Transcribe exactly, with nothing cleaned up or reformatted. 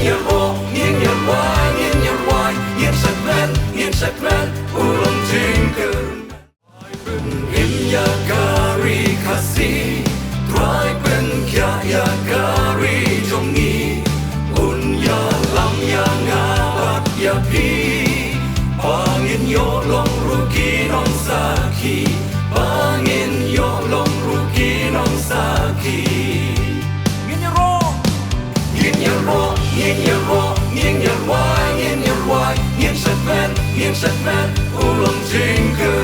Ïaroh, ngin ïarwai, ngin ïarwai, ngin shakmen, ngin shakmen, u long jingkyrmen. Ngin ïa ka ri Khasi, Trai pynkhiah ïa ka ri jong ngi. Un ïalam ïa nga bad ïa phi, ba ngin ïoh long ruh ki nongsakhi, ba ngin ïoh long ruh ki nongsakhi. Ngin ïaroh, ngin ïaroh, ngin ïaroh, ngin ïarwai, ngin ïarwai, ngin shakmen, ngin shakmen, u long jingkyrmen.